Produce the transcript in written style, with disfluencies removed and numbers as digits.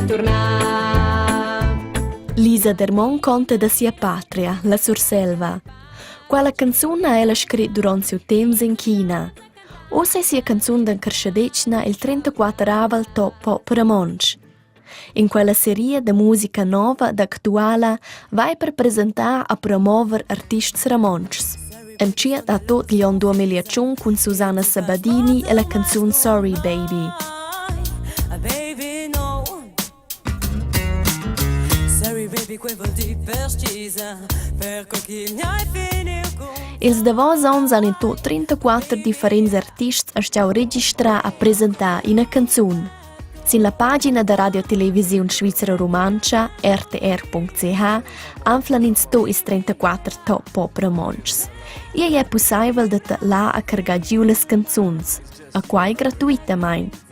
turnar. Lisa Dermont conta da sia patria, la Surselva. Quella canzun ha ella scrit duront siu temps en China. Ussa ei sia canzun d'encarschadetgna il 34 aval top pop romontsch. In quella seria da musica nova ed actuala vai per presentar e promover artists romontschs. Entschiet ha tut gl'onn 2001 cun Susanna Sabadini e la canzun Sorry Baby. Baby no Sorry baby quei vuol dir perstgisa Per co ch'il nhai finiu cun Ils davos onns han in tot 34 differents artists astgau registrar e presentar ina canzun. Sin la pagina da Radiotelevisiun Svizra Rumantscha rtr.ch anflan ins to ils 34 top pop romontschs. Igl è pussaivel da tadlar a cargar giu las canzuns, a quai gratuitamain.